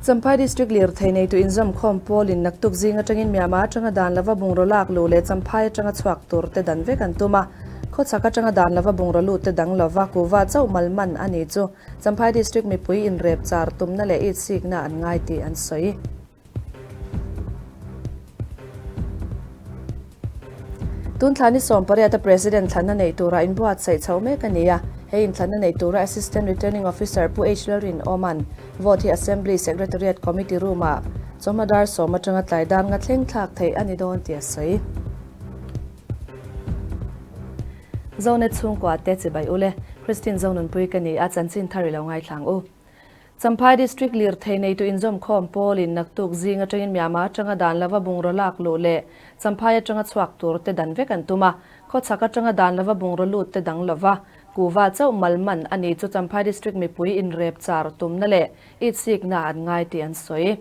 Champhai District lirthei neitu inzawmkhawm pawlin naktuk zing atangin Myanmar atanga dan lova bungraw lak luh leh Champhai atanga chhuak tur te dan vek an tum a. Khawchhak atanga dan lova bungraw lut te dang lova kuhva chauh mal man a ni chu Champhai District mipui inrep char tumna leh itsikna an ngai tih an sawi. Tun thla ni 18 a President thlanna neih tura inbuatsaih chhoh mek a ni a. He inthlanna neih tura Assistant Returning Officer Pu H Lalrin Awman vote hi Assembly Secretariat Committee Room-ah chawhma dar sawm atanga tlai dar nga thleng thlak theih a ni dawn tih a sawi. Zonet chhungkua te chibai ule, Christine Zonunpui ka ni a, chanchin thar i lo ngaithlang u. Champhai District lirthei neitu inzawmkhawm pawlin naktuk zing atangin Myanmar atanga dan lova bungraw lak luh leh Champhai atanga chhuak tur te dan vek an tum a, khawchhak atanga dan lova bungraw lut te dang lova kuhva chauh mal man a ni chu Champhai District mipui inrep char tumna leh itsikna an ngai tih an sawi.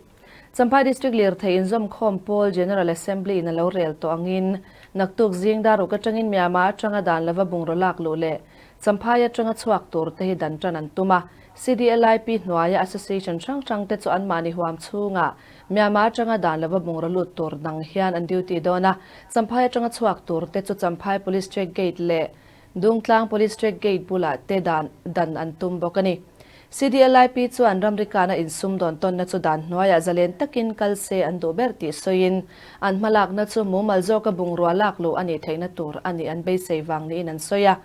Champhai District lirthei inzawmkhawm pawl General Assembly in a lo rel tawh angin naktuk zing daruk atangin Myanmar atanga dan lova bungraw lak luh leh Champhai atanga chhuak tur te hi dan tan an tum a, CDLIP hnuaia association hrang hrang te chu anmahni huam chhungah Myanmar atanga dan lova bungraw lut tur dang hian an duty dawn a, Champhai atanga chhuak tur te chu Champhai Police Check Gate leh Dungtlang Police Check Gate bulah te dan dan an tum bawk a ni. CDLIP chuan ramrikana insum dawn tawnna chu dan hnuaiah zalen takin kal se an duh ber tih sawiin an hmalakna chu mumal zawka bungrua lak luh a nih theihna tur a nih an beisei vang niin an sawi a.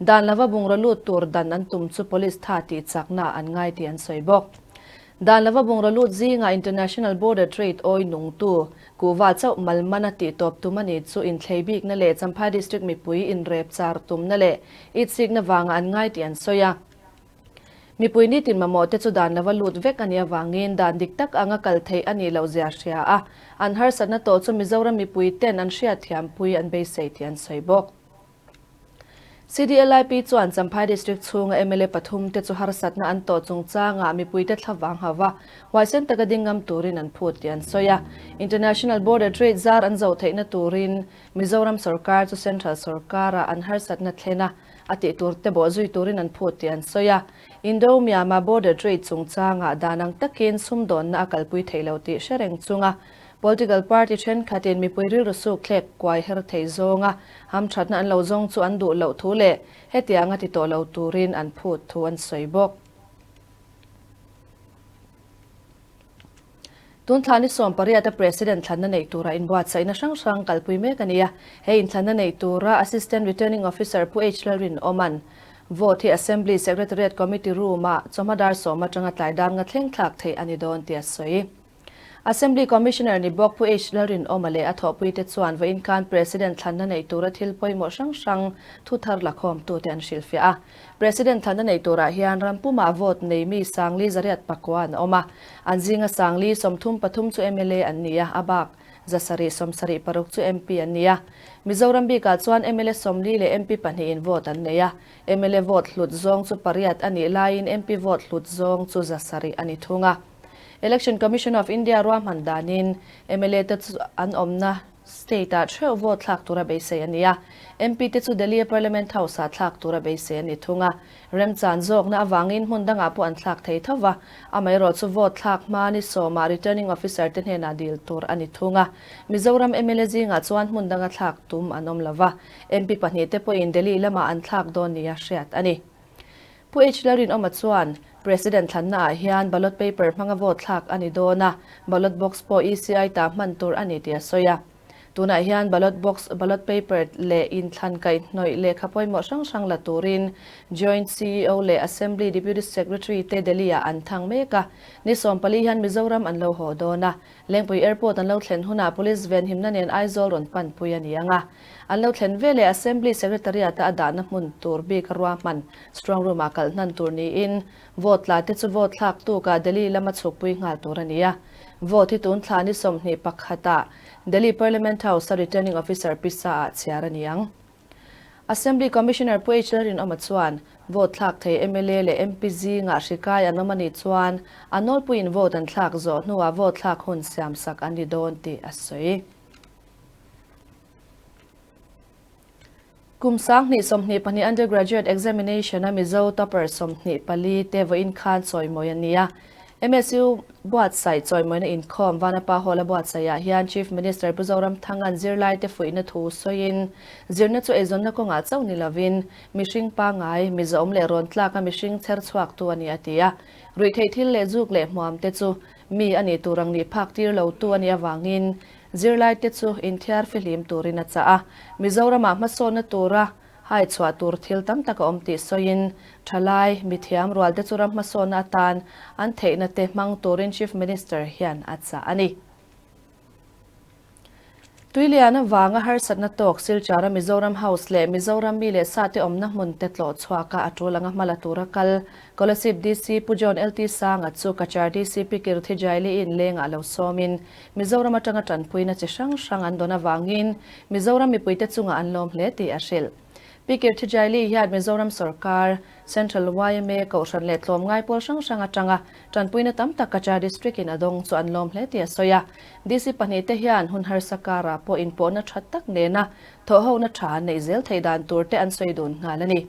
Dan lova bungraw lut tur dan an tum chu police tha tih chakna an ngai tih an sawi bawk. Dan lova bungraw lut zingah International Border Trade awi nungtu kuhva chauh malmana tih tawp tum a ni chu inthlei bikna leh Champhai District mipui inrep char tumna leh itsikna vangah an ngai tih an sawi a. Mipui nitin mamawh te chu dan lova lut vek a nih avangin dan dik tak anga kal theih a nih loh zia hria a, an harsatna tawh chu Mizoram mipui ten an hriatthiampui an beisei tih an sawi bawk. CDLIP chuan Champhai District chhunga mla pathum te chu harsatna an tawh chungchangah mipuite thlavang hauva huaisen taka ding ngam turin an phut tih an sawi a. International Border Trade zar an zoh theihna turin Mizoram sorkar chu Central sorkara an harsatna thlen a, a tih tur te bawh zui turin an phut tih an sawi a. Indo-Myanmar Border Trade chungchangah dan ang takin sumdawnna a kalpui theih lo tih hre reng chunga Political party thenkhatin mipui rilru suk thlek kuai her thei zawnga hamthatna an lo zawng chu an duh loh thu leh hetianga ti tawh lo turin an phut thu an sawi bawk. Tun thla ni 18 a President thlanna neih tura inbuatsaihna hrang hrang kalpui mek a ni a. He inthlanna neih tura Assistant Returning Officer Pu H Lalrinawma'n vote hi Assembly Secretariat Committee Room-ah chawhma dar sawm atanga tlai dar nga thleng thlak theih a ni dawn tih a sawi. Assembly Commissioner ni bawk Pu H Lalrinawma leh a thawhpuite chuan vawiin khan President thlanna neih tura thil pawimawh hrang hrang thu thar lakhawmtute an hrilhfiah a. President thlanna neih turah hian ram pumah vote nei mi Sangli zariat pakua an awm a, an zinga Sangli 33 chu mla an ni a, a bak 776 chu MP an ni a. Mizoram bikah chuan mla 40 leh MP pahnihin vote an nei a, mla vote hlut zawng chu pariat a nih laiin MP vote hlut zawng chu 700 a ni thung a. Election Commission of India ruahman danin mla te chu an awmna state-ah theuh vote thlak tura beisei a ni a, MP te chu Delhi-a Parliament House-ah thlak tura beisei a ni thung a. Remchan zawkna avangin hmun dangah pawh an thlak thei tho va, amaherawh chu vote thlak hma ni sawmah Returning Officer te hnenah dil tur a ni thung a. Mizoram mla zingah chuan hmun danga thlak tum an awm lo va, MP pahnih te pawhin Delhi lamah an thlak dawn nia hriat a ni. Pu H Lalrinawma chuan, President thlannaah hian ballot paper hmanga vote thlak a ni dawn a, ballot box pawh ECI ta hman tur a ni tih a sawi a. Tunah hian ballot box, ballot paper leh inthlan kaihhnawih lehkha pawimawh hrang hrang la turin Joint CEO leh Assembly Deputy Secretary te Delhi-ah an thang mek a. Ni 14 hian Mizoram an lo haw dawn a, Lengpui Airport an lo thlen hunah Police venhimna nen Aizawl rawn panpui a ni ang a. An lo thlen veleh Assembly Secretariat-a a dahna hmun tur bik a ruahman Strong Room-ah kalh hnan tur niin vote tla te chu vote thlak tukah Delhi lama chhukpui nghal tur a ni a. Vote hi tun thla ni 21 ah Delhi Parliament House-a Returning Officer pisa-ah chhiar a ni ang. Assembly Commissioner Pu H Lalrinawma chuan vote thlak thei mla leh MP zingah hri kai an awm a nih chuan a nawlpuiin vote an thlak zawh hnuah vote thlak hun siamsak an ni dawn tih a sawi. Kum 2022 Undergraduate Examination-a Mizo topper 24 te vawiin khan chawimawi a ni a. MSU buatsaih chawimawina inkhawm Vanapa Hall-a buatsaihah hian Chief Minister Pu Zoramthanga'n zirlaite fuihna thu sawiin, zirna chu eizawnna kawngah chauh ni lovin mihring pangngai, mizoawm leh rawn tlaka mihring chher chhuaktu a ni a ti a. Ruihtheih thil leh zuk leh hmuamte chu mi a nih tur ang nih phak tir lotu a nih avangin zirlaite chu inthiar fihlim turin a chah a. Mizoramah hmasawnna tura Hai chhuah tur thil tam tak a awm tih sawiin, thalai, mithiam rualte chu ram hmasawnna atan an theihna te hmang turin Chief Minister hian a chah a ni. Tuilian avanga harsatna tawk Silchara Mizoram House leh Mizoram mi leh sate awmna hmun te tlawh chhuaka a tul anga hmala tura kal Kolasib DC Pu John LT Sanga chu Cachar DC Pi Kirthi Jaili inlengah lo sawmin Mizoram atanga tanpuina chi hrang hrang an dawn avangin Mizoram mipuite chungah an lawm hle tih a hrilh. Pi Kirthi Jaili hian Mizoram sorkar, Central yma, Kohhran leh tlawmngai pawl hrang hrang atanga tanpuina tam tak Cachar District in a dawng chu an lawm hle tih a sawi a. DC pahnihte hian hun harsa karah pawh inpawhna tha tak nena thawhhona tha an neih zel theih dan turte an sawi dun nghal a ni.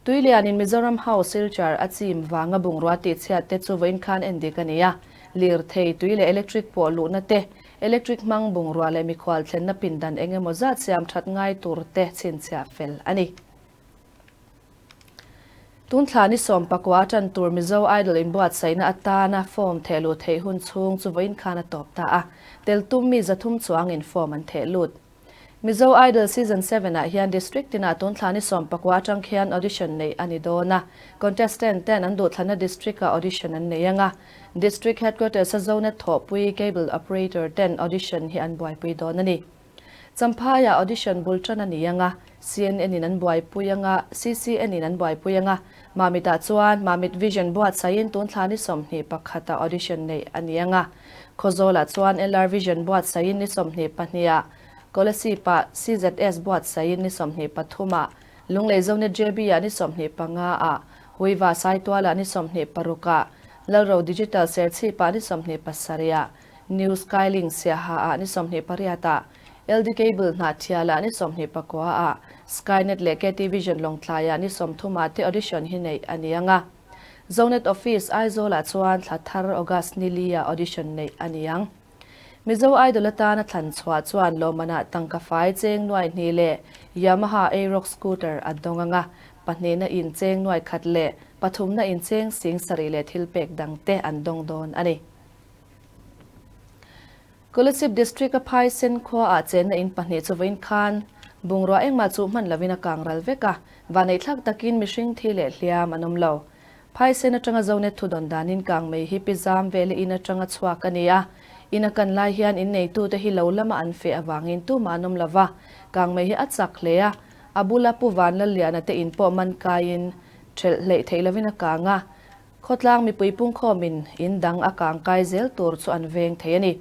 Tuilianin Mizoram House Silchar a chim vanga bungrua tihchhiat te chu vawiin khan endik a ni a. Lirthei, tui leh electric pawh luhna te, electric hmang bungrua leh mikhual thlenna pindan eng emaw zat siam that ngai tur te chhinchhiah fel a ni. Tun thla ni 19 atan tur Mizo Idol inbuatsaihna atana form theh luh theih hun chhung chu vawiin khan a tawp ta a. Tel tum mi 300 chuangin form an theh lut. Mizo Idol Season 7 ah hian District tinah tun thla ni 19 atang khian audition neih a ni dawn a. Contestant ten an duhthlanna District ah audition an nei ang a. District Headquarters a Zonet thawhpui Cable Operator ten audition hi an buaipui dawn a ni. Champhai ah audition bul tan a ni ang a, CNN in an buaipui ang a, CCN in an buaipui ang a. Mamit ah chuan Mamit Vision buatsaihin tun thla ni 21 ah audition neih a ni ang a. Khawzawlah chuan LR Vision buatsaihin ni 22 ah, Kolasib ah CZS buatsaihin ni 23 ah, Lunglei Zonet JB ah ni 25 ah, Huiva Saitual ah ni 26 ah, Lalro Digital Serchhip ah ni 27 ah, New Skylink Siaha ah ni 28 ah, LD Cable Hnahthial ah ni 29 ah, Skynet leh KT Vision Lawngtlai ah ni 30 ah te audition hi neih a ni ang a. Zonet Office, Aizawl-ah chuan thla thar August ni li-ah audition neih a ni ang. Mizo Idol atana thlan chhuah chuan lawmmanah tangka fai cheng nuai hnih leh Yamaha Aerox scooter a dawng ang a, pahnihna in cheng nuai khat leh pathumna in cheng 7000 leh thilpek dangte an dawng dawn a ni. Kolasib District-a Phaisen khuaah chenna in pahnih chu vawiin khan bungrua engmah chu hman lovin a kang ral vek a, vaneihthlak takin mihring thi leh hliam an awm lo. Phaisen atanga Zonet thudawn danin kang mei hi pi zam vela in atanga chhuak a ni a, in a kan lai hian in neitute hi lo lama an feh avangin tumah an awm lo va, kang mei hi a chak hle a, a bula Pu Vanlalliana te in pawh man kaiin thelh hleih theih lovin a kang a, Khawtlang mipui pungkhawmin in dang a kang kai zel tur chu an veng thei a ni.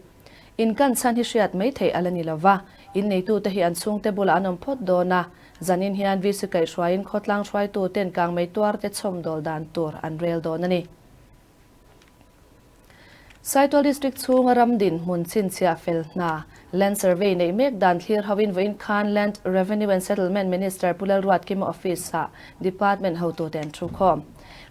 In kan chhan hi hriat mai theih a la ni lo va, in neitute hi an chhungte bulah an awm phawt dawn a, zanin hian VC kaihhruaiin khawtlang hruaituten kangmei tuarte chhawmdawl dan tur an rel dawn a ni. Saitual District chhunga ram dinhmun chhinchhiah fel hna, Land Survey neih mek dan thlir hoin vawiin khan Land Revenue and Settlement Minister Pu Lalruatkima Office-ah Department hotute an thukhawm.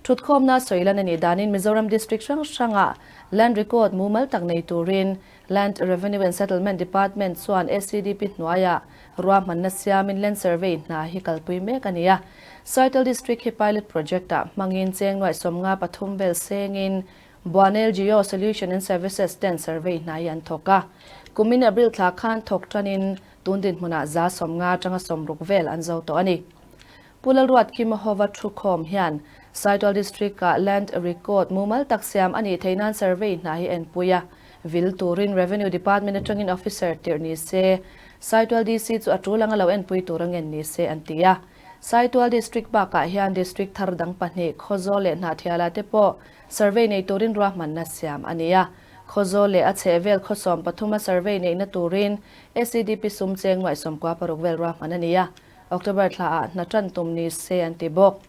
Thutkhawmna sawilan a nih danin Mizoram District hrang hrangah Land Record mumal tak nei turin Land Revenue and Settlement Department chuan SEDP hnuaiah ruahmanna siamin Land Survey hna hi kalpui mek a ni a. Saitual District hi Pilot Project-ah hmangin cheng nuaih 53 vel sengin Buanel Geo Solution and Services ten survey hna hi an thawk a. Kumin April thla khan thawk tanin tun dinhmunah 150 atanga 60 vel an zo tawh a ni. Pu Lalruatkima Hova thukhawm hian Saitual District-ah Land Record mumal tak siam a nih theih nan survey hna hi enpui a. Vil turin Revenue Department atangin officer tirh ni se, Saitual DC chu a tul anga lo enpui tur a ngen ni se an ti a. Saitual District bakah hian District thar dang pahnih Khawzawl leh Hnahthiala te pawh Survey nei turin ruahmanna siam a ni a. Khawzawl leh a chhehvel khaw 13 a survey neihna turin SEDP sum cheng nuaih 96 vel ruahman a ni a. October thla ah hna tan tum ni se an ti bawk.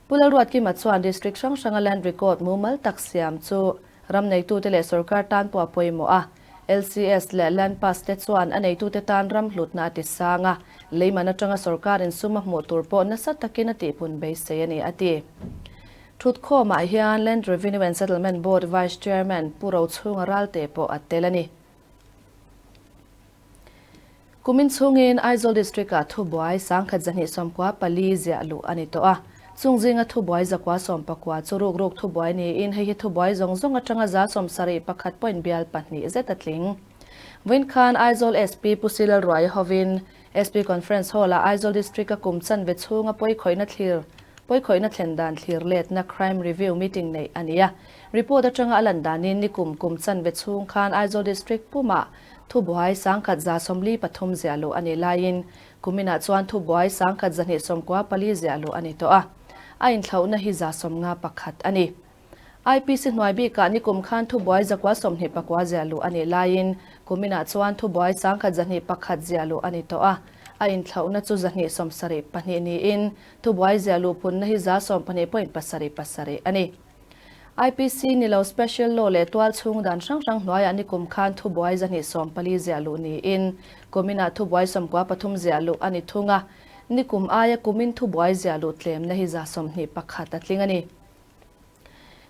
Pu Lalruatkima chuan District hrang hranga land record mumal tak siam chu ram neitute leh sorkar tan pawh a pawimawh a. LCS leh Land Pass te chuan a neitute tan ram hlutna a ti sang a, leiman atanga sorkarin sum a hmuh tur pawh nasa takin a tihpun beisei a ni, a ti. Thutkhawmah hian Land Revenue and Settlement Board Vice Chairman Pu Rochhunga Ralte pawh a tel a ni. Kumin chhungin Aizawl District-ah thubuai sangkhat zahnih sawmkua pali ziah luh a ni tawh a. Chung zinga thubuai zakua sawmpakua chu rukruk thubuai niin hei hi thubuai zawng zawng atanga 70 pakhat point bial pahnih zet a tling. Vawiin khan Aizawl SP Pu Silal Ruaia hovin SP Conference Hall-ah Aizawl District-a kum chanve chhunga pawikhawihna thlir pawikhawihna thlen dan thlir letna Crime Review Meeting neih a ni a. Report atanga a lan danin nikum kum chanve chhung khan Aizawl District pumah thubuai sangkhat 43 ziah luh a nih laiin kuminah chuan thubuai sangkhat 294 ziah luh a ni tawh a, a inthlauhna hi 51 a ni. IPC hnuai bikah nikum khan thubuai 929 ziah luh a nih laiin kuminah chuan thubuai sangkhat 101 ziah luh a ni tawh a, a inthlauhna chu 272 niin thubuai ziah luh punna hi 12.77 a ni. IPC ni lo Special Law leh tual chhung dan hrang hrang hnuaiah nikum khan thubuai 140 ziah luh niin kuminah thubuai 93 ziah luh a ni thung a, nikum aia kumin thubuai ziah luh tlemna hi 21 a tling a ni.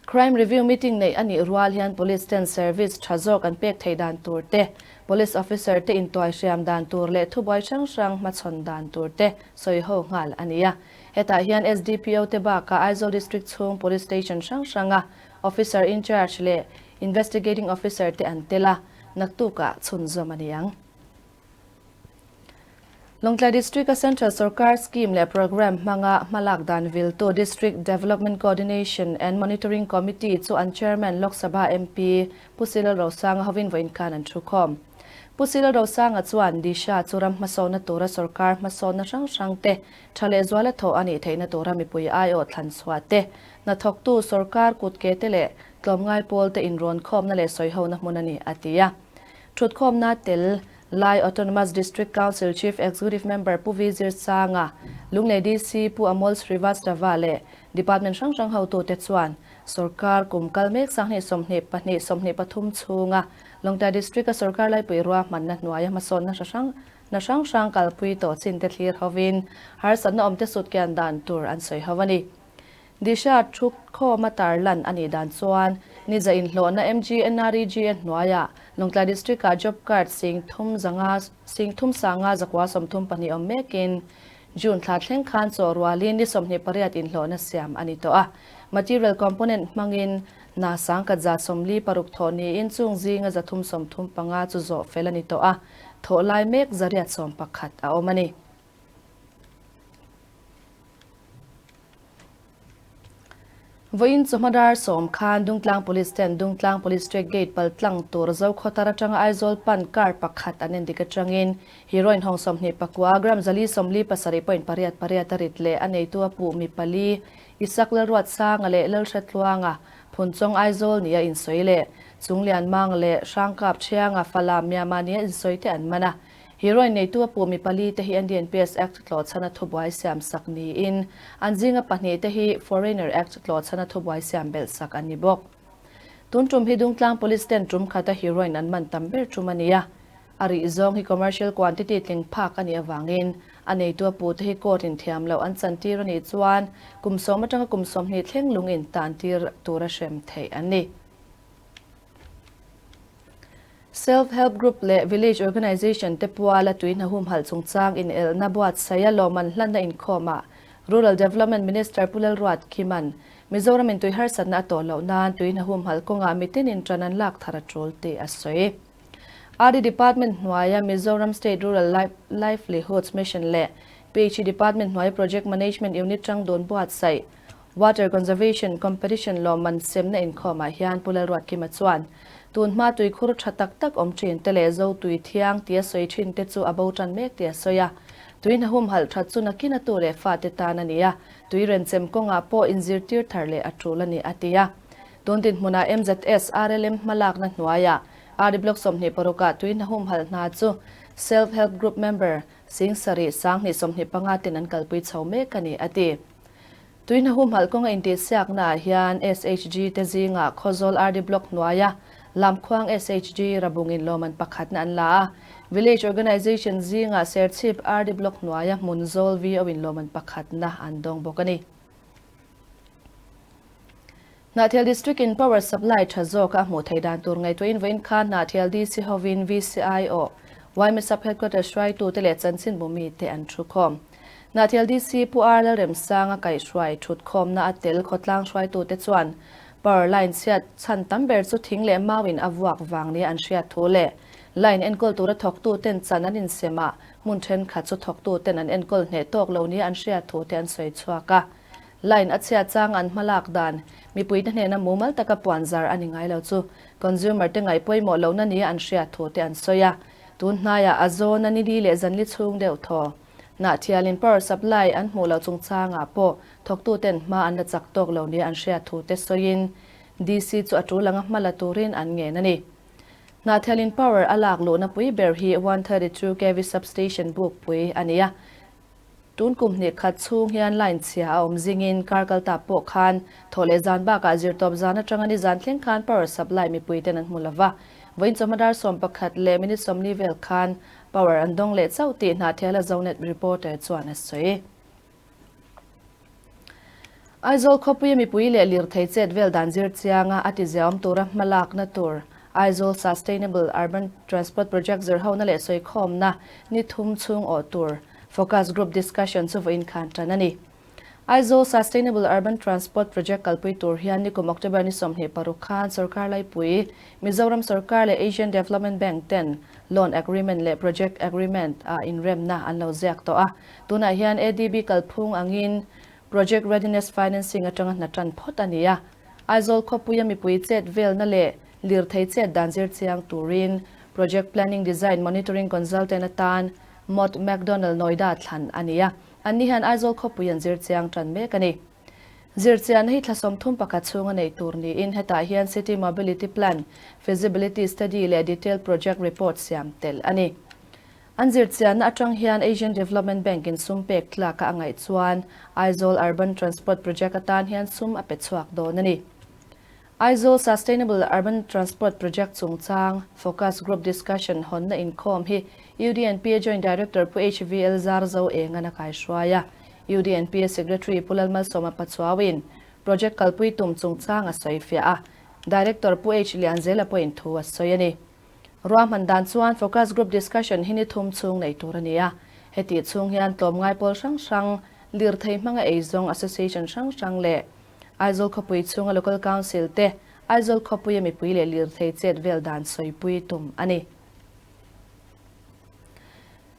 Crime Review Meeting neih a nih rual hian Police ten service tha zawk an pek theih dan tur te, Police Officer te intuai hriam dan tur leh thubuai hrang hrang hmachhawn dan tur te sawi ho nghal a ni a. Hetah hian SDPO te bakah Aizawl District chhung Police Station hrang hranga Officer in Charge leh Investigating Officer te an tel a, naktukah chhunzawm a ni ang. Lawngtlai District-a Central Sorkar Scheme leh Programme hmanga hmalak dan viltu District Development Coordination and Monitoring Committee chu an Chairman Lok Sabha MP Pu Silal Rosanga hovin vawiin khan an thukhawm. Pu Silal Rosanga chuan Disha chu ram hmasawnna tura sorkar hmasawnna hrang hrangte tha leh zuala thawh a nih theihna tura mipui aiawh thlan chhuah te, hnathawktu sorkar kutke te leh tlawmngai pawl te inrawn khawmna leh sawihona hmun a ni, a ti a. Thutkhawmna tel Lai Autonomous District Council Chief Executive Member Pu V Zirsanga, Lunglei DC Pu Amol Srivastava leh Department hrang hrang hotute chuan sorkar kum kal mek 2022 23 chhunga Lawngtlai District-a sorkar laipui ruahmanna hnuaia hmasawnna hrang na hrang hrang kalpui tawh chinte thlir hovin harsatna awmte sutkian dan tur an sawi ho a ni. Disha Thutkhawma tarlan a nih dan chuan Niza inhlawhna MGNREGA hnuaiah Lawngtlai District-ah Job Card sing thum zanga sing thum sanga zakua 34 awm mekin June thla thleng khan chaw rualin ni 28 inhlawhna siam a ni tawh a. Material component hmangin hna sangkhat 46 thawh niin chung zinga 335 chu zawh fel a ni tawh a, thawh lai mek 111 a awm a ni. Vawiin chawhma dar sawm khan Dungtlang Police ten Dungtlang Police Check Gate pal tlang tur Zokhawthar atanga Aizawl pan car pakhat an endik atangin heroin hawng 29 gram 447 point pariat pariat a rit leh a neitu a puh mi pali Isak Lalruatsanga leh Lalhretluanga Phunchawng Aizawl nia insawi leh Chunglianmang leh Hrangkap Thianga Falam Myanmar nia insawi te an man a. Heroin neitu a puh mi pali te hi NDNPS Act tlawhchhana thubuai siam sak niin an zinga pahnih te hi Foreigner Act tlawhchhana thubuai siam belh sak an ni bawk. Tun tum hi Dungtlang Police ten tum khata heroin an man tam ber tum a ni a. A rih zawng hi commercial quantity tling phak a nih avangin a neitu a puh te hi court in thiam loh an chantir a nih chuan kum sawm atanga kum 20 thleng lung in tan tir tura hrem theih an ni. Self Help Group leh Village Organization te puala tui hna humhalh chungchang inelna buatsaih a lawmman hlanna inkhawmah Rural Development Minister Pu Lalruat Khiman Mizoram in tui harsatna a tawh loh nan tui hna humhalh kawngah mitinin ṭan an lak thar a ṭul tih a sawi. RD Department hnuaia Mizoram State Rural Livelihoods Mission leh PHE Department hnuaia Project Management Unit ṭang dawn buatsaih Water Conservation Competition lawmman semna inkhawmah hian Pu Lalruatkima chuan tun hma tuikhur tha tak tak awm thin te leh zo tui thiang tia sawi thin te chu a bo tan mek tia sawi a. Tui hna humhalh that chu nakin a tu leh fate tan a ni a, tui renchem kawngah pawh inzirtir thar leh a tul a ni a ti a. Tun dinhmunah MZS RLM hmalakna hnuaiah RD Block 26 ah tui hna humhalh hna chu Self Help Group member sing sarih 1025 ten an kalpui chho mek a ni a ti. Tui hna humhalh kawnga intihsiakna ah hian SHG te zingah Khawzawl RD Block hnuaia Lamkhuang SHG Rabungin lawmman pakhatna an la a, Village Organization zingah Serchhip RD Block hnuaia Hmunzawl VO in lawmman pakhatna an dawng bawk a ni. Hnahthial District in power supply tha zawk a hmuh theih dan tur ngaihtuahin vawiin khan Hnahthial DC hovin VCI aw YMA Sub Headquarters hruaitute leh chanchinbu mite an thukhawm. Hnahthial DC Pu R Lalremsanga kaihhruai thutkhawmna a tel khawtlang hruaitute chuan power line chhiat chhan tam ber chu thing leh mauin a vuak vang nia an hriat thu leh line enkawl tura thawktuten chan an insem ah hmun thenkhat chu thawktuten an enkawl hneh tawk lo nia an hriat thu te an sawi chhuak a. Line a chhiat chang an hmalak dan mipuite hnena mumal taka puan zar a ni ngai lo chu consumer te ngaih pawimawh lohna nia an hriat thu te an sawi a. Tun hnaiah a zawna ni li leh zanli chhung deuh thaw. Hnahthialin power supply an hmuh loh chungchangah pawh thawktuten hma an la chak tawk lo nia an hriat thu te sawiin DC chu a tul anga hma la turin an ngen a ni. Hnahthialin power a lak luhna pui ber hi 132 kv substation bukpui a ni a. Tun kum hnih khat chhung hian line chhia a awm zingin kar kal ta pawh khan thaw leh zan bakah zirtawp zan atanga ni zan thleng khan power supply mipui ten an hmu lova. Vawiin chawhma dar 11 leh minute 40 vel khan power an dawng leh chauh tih Hnahthiala Zonet reporter chuan a sawi. Aizawl khawpuia mipui leh lirthei chet vel dan zir chianga a tiziaawm tura hmalakna tur Aizawl Sustainable Urban Transport Project zirhona leh sawikhawmna ni thum chhung awh tur Focus Group Discussion chu vawiin khan tan a ni. Aizawl Sustainable Urban Transport Project kalpui tur hian nikum October ni 26 khan Sorkar Laipui, Mizoram Sorkar leh Asian Development Bank ten Loan Agreement leh Project Agreement ah inremna an lo ziak tawh a. Tunah hian ADB kalphung angin Project Readiness Financing atanga hna tan phawt a ni a. Aizawl khawpuia mipui chet velna leh lirthei chet dan zir chiang turin Project Planning Design Monitoring Consultant atan Mott MacDonald Noida thlan a ni a. Anni hian Aizawl khawpui an zir chiang tan mek a ni. Zirchianna hi thla 31 chhunga neih tur niin hetah hian City Mobility Plan, Feasibility Study leh Detailed Project Report siam tel a ni. An zirchianna atang hian Asian Development Bank in sum pek tlak a a ngaih chuan Aizawl Urban Transport Project atan hian sum a pe chhuak dawn a ni. Aizawl Sustainable Urban Transport Project chungchang Focus Group Discussion hawnna inkhawm hi UDNPA Joint Director Pu HVL Zarzo Engan a kaihruai a. UDNPA Secretary Pu Lalmalsawma Pachuauin project kalpui tum chungchang a sawi fiah a, Director Pu H Lianzela pawhin thu a sawi a ni. Ruahman dan chuan Focus Group Discussion hi ni thum chhung nei tur a ni a. Hetih chhung hian tlawmngai pawl hrang hrang, lirthei hmanga eizawng association hrang hrang leh Aizawl khawpui chhunga Local Council te Aizawl khawpuia mipui leh lirthei chet vel dan sawipui tum a ni.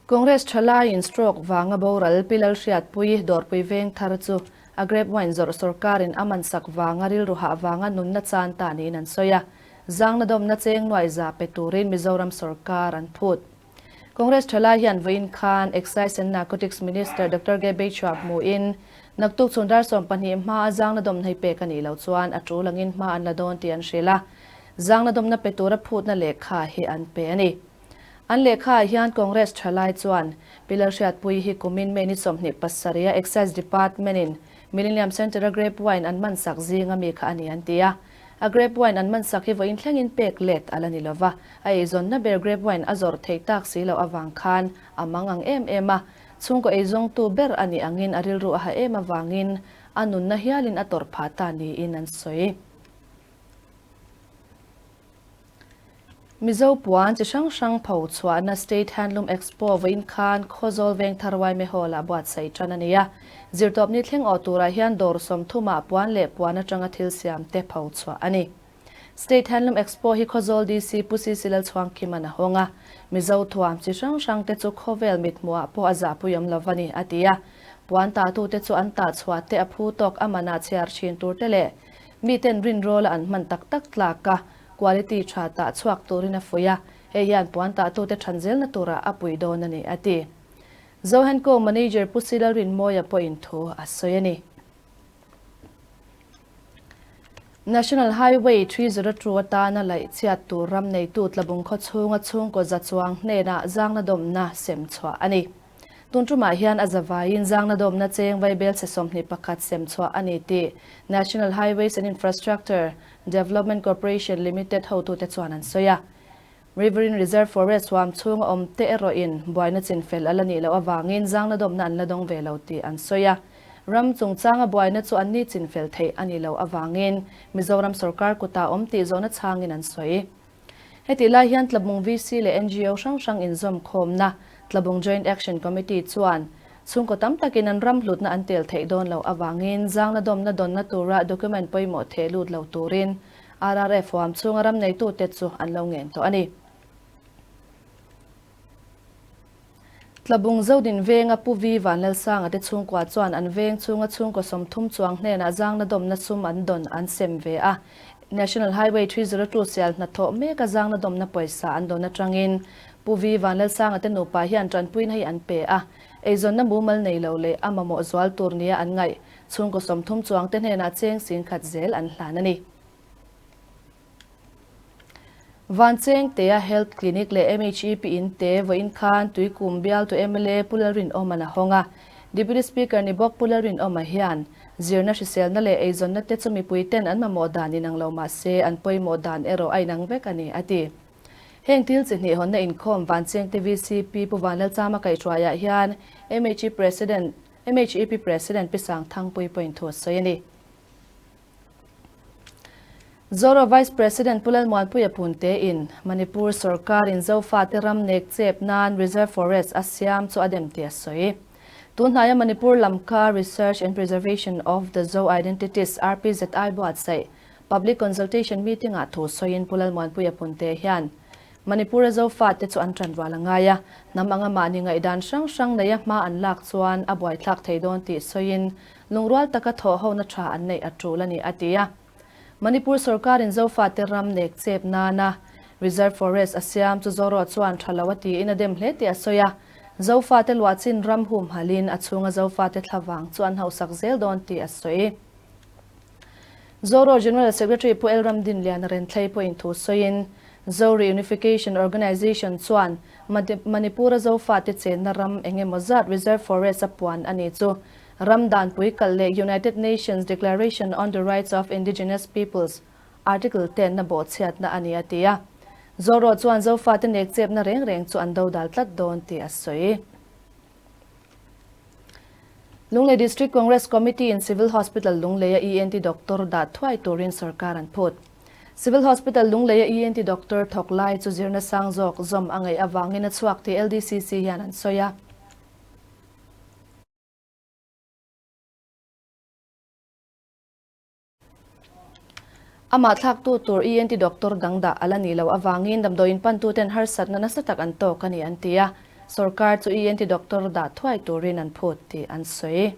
Congress thalaiin stroke vanga boral Pi Lalhriatpui Dawrpui veng thar chu a grape wine zawrh sorkarin a mansak vanga rilru hah vanga nunna chan ta niin an sawi a. Zangna dawmna cheng nuai za pe turin Mizoram sorkar an phut. Congress thalai hian vawiin khan Excise and Narcotics Minister Doctor Gabe Chua hmuhin naktuk chhun dar 12 hma a zangna dawmna hi pek a nih loh chuan a tul angin hma an la dawn tih an hrilh a. Zangna dawmna pe tura phutna lehkha hi an pe a ni. An lehkhaah hian Congress thalai chuan Pi Lalhriatpui hi kumin May ni 27 a Excise Department-in Millennium Centre-a grape wine an mansak zinga mi kha a ni an ti a. A grape wine an mansak hi vawiin thlengin pek let a la ni lova, a eizawnna ber grape wine a zawrh theih tak si loh avang khan a mang ang em em a. Chhungkaw eizawngtu ber a nih angin a rilru a ha em avangin a nunna hialin a tawrh phah ta niin an sawi. Mizo puan chi hrang hrang pho chhuahna State Handloom Expo vawiin khan Khawzawl Vengthar Yma Hall-ah buatsaih tan a ni a. Zirtawpni thleng awh turah hian dawr 30 ah puan leh puan atanga thil siam te pho chhuah a ni. State Handloom Expo hi Khawzawl DC Pu CC Lalchhuangkhiman a hawng a. Mizo thuam chi hrang hrang te chu khawvel mithmuhah pawh a zahpui awm lo va ni, a ti a. Puan tahtute chu an tah chhuah te a phu tawk a manah chhiar thin tur te leh miten rinrawla an hman tak tak tlak a. Quality tha tah chhuak turin a fuih a, hei hian puan tahtute than zelna turah a pui dawn a ni, a ti. Zohenco Manager Pu Sila Rinmawia pawhin thu a sawi a ni. National Highway 302 atana laih chhiat tur ram neitu Tlabung khaw chhunga chhungkaw za chuang hnenah zangna dawmna sem chhuah a ni. Tun tumah hian a zavaiin zangna dawmna cheng vaibel chhe 21 sem chhuah a ni tih National Highways and Infrastructure Development Corporation Limited hotute chuan an sawi a. Riverine Reserve Forest huam chhunga awm te erawhin buaina chin fel a la nih loh avangin zangna dawmna an la dawng ve lo tih an sawi a. Ram chungchanga buaina chu anni chinfel theih a ni lo avangin Mizoram sorkar kutah awm tih zawhna chhangin an sawi. Hetih lai hian Tlabung VC leh ngo hrang hrang inzawm khawmna Tlabung Joint Action Committee chuan chhungkaw tam takin an ram hlutna an tel theih dawn loh avangin zangna dawmna dawnna tura document pawimawh theh lut lo turin RRF huam chhunga ram neitute chu an lo ngen tawh a ni. Tlabung Zodin venga Pu Vi Vanlalsanga te chhungkua chuan an veng chhunga chhungkaw 30 chuang hnenah zangna dawmna sum an dawn an sem ve a. National Highway 302 sial hnathawh meka zangna dawmna pawisa an dawn atangin Pu Vi Vanlalsanga te nupa hian tanpuina hi an pe a. Eizawnna mumal nei lo leh a mamawh zual tur nia an ngaih chhungkaw 30 chuang te hnenah cheng 10,000 zel an hlan a ni. Vanchengtea Health Clinic leh MHEP in te vawiin khan Tuikum bialtu mla Pu Lalrinawma'n a hawng a. Deputy Speaker ni bawk Pu Lalrinawma hian zirna hriselna leh eizawnna te chu mipui ten an mamawh dan inang lo mah se an pawimawh dan erawh a inang vek a ni, a ti. Heng thil chi hnih hawnna inkhawm Vanchengte VCP Pu Vanlalchama kaihhruaiah hian MHE President MHEP President Pi Sangthangpuii pawhin thu a sawi a ni. Zoro Vice President Pu Lalmuanpuia Punte in Manipur sorkar in Zofate ram nek chep nan Reserve Forest a siam chu a dem tih a sawi. Tunhnaia Manipur lamka Research and Preservation of the Zo Identities, RPZI, buatsaih Public Consultation Meeting ah thu sawiin Pu Lalmuanpuia Punte hian Manipur a Zofate chu an tanrual a ngai a, hnam anga mahni ngaihdan hrang hrang neia hma an lak chuan a buaithlak thei dawn tih sawiin Lungrual taka thawhhona tha an neih a tul a ni, a ti a. Manipur sorkarin Zofate ram nek chep nana Reserve Forest a siam chu Zoro chuan tha lo a tiin a dem hle tih a sawi a. Zofate luahchin ram humhalhin a chhunga Zofate thlavang chu an hausak zel dawn tih a sawi. Zoro General Secretary Pu El Ramdinliana Renthlei pawhin thu sawiin, Zo Reunification Organisation chuan Manipur-a Zofate chenna ram eng emaw zat Reserve Forest a puan a ni chu Ram danpui kalh leh United Nations Declaration on the Rights of Indigenous Peoples Article 10 na bawhchhiatna a ni a ti a. Zoro chuan Zofate nekchepna reng reng chu an dodal tlat dawn tih a sawi. Lunglei District Congress Committee in Civil Hospital Lungleia ENT Doctor dah thuai turin sorkar an phut. Civil Hospital Lungleia ENT Doctor thawk lai chu zirna sang zawk zawm a ngaih avangin a chhuak tih LDCC hian an sawi a. Amah thlaktu tur ENT doctor dang dah a la nih loh avangin damdawiin pantuten harsatna nasa tak an tawk a ni an ti a, sorkar chu ENT doctor dah thuai turin an phut tih an sawi.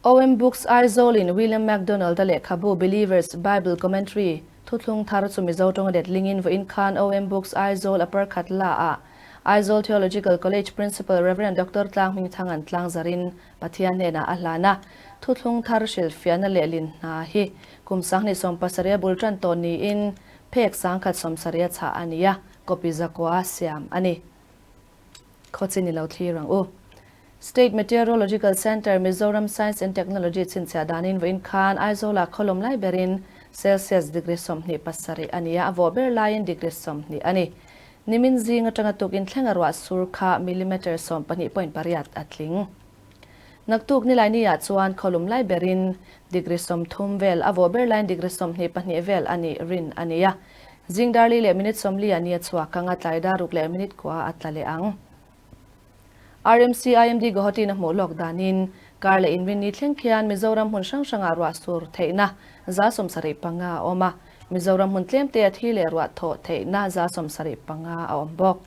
OM Books Aizawl-in William MacDonald-a lehkhabu Believer's Bible Commentary thuthlung thar chu Mizo tawnga detlingin vawiin khan OM Books Aizawl a parkhat la-ah Aizawl Theological College Principal Rev. Doctor Tlanghmingthanga'n tlangzarin Pathian hnenah a hlan a, thuthlung thar hrilhfiahna leh lin hna hi kum 2070 a bul tan tawh niin phek 1070 a chhah a ni a, copy zakua siam a ni. Khawchin i lo thlir ang u. State Meteorological Centre, Mizoram Science and Technology chhinchhiah danin vawiin khan Aizawlah khawlawm lai berin Celsius degree 27 a ni a, a vawh ber laiin degree 20 a ni. Nimin zing atanga tukin thleng a ruah sur kha millimetre 12.8 a tling. Naktuk Nilaini ah chuan khawlum lai berin degree 30 vel, a vawh ber laiin degree 22 vel a nih rin a ni a. Zing darli leh minute 40 ah ni a chhuak ang a, tlai dar ruk leh minute kua a tla leh ang. RMC IMD Guwahati na hmuh lawk danin kar leh inrinni thleng khian Mizoram hmun hrang hrangah ruah sur theihna 75 a awm a, Mizoram hmun tlemte a thi leh ruah thawh theihna 75 a awm bawk.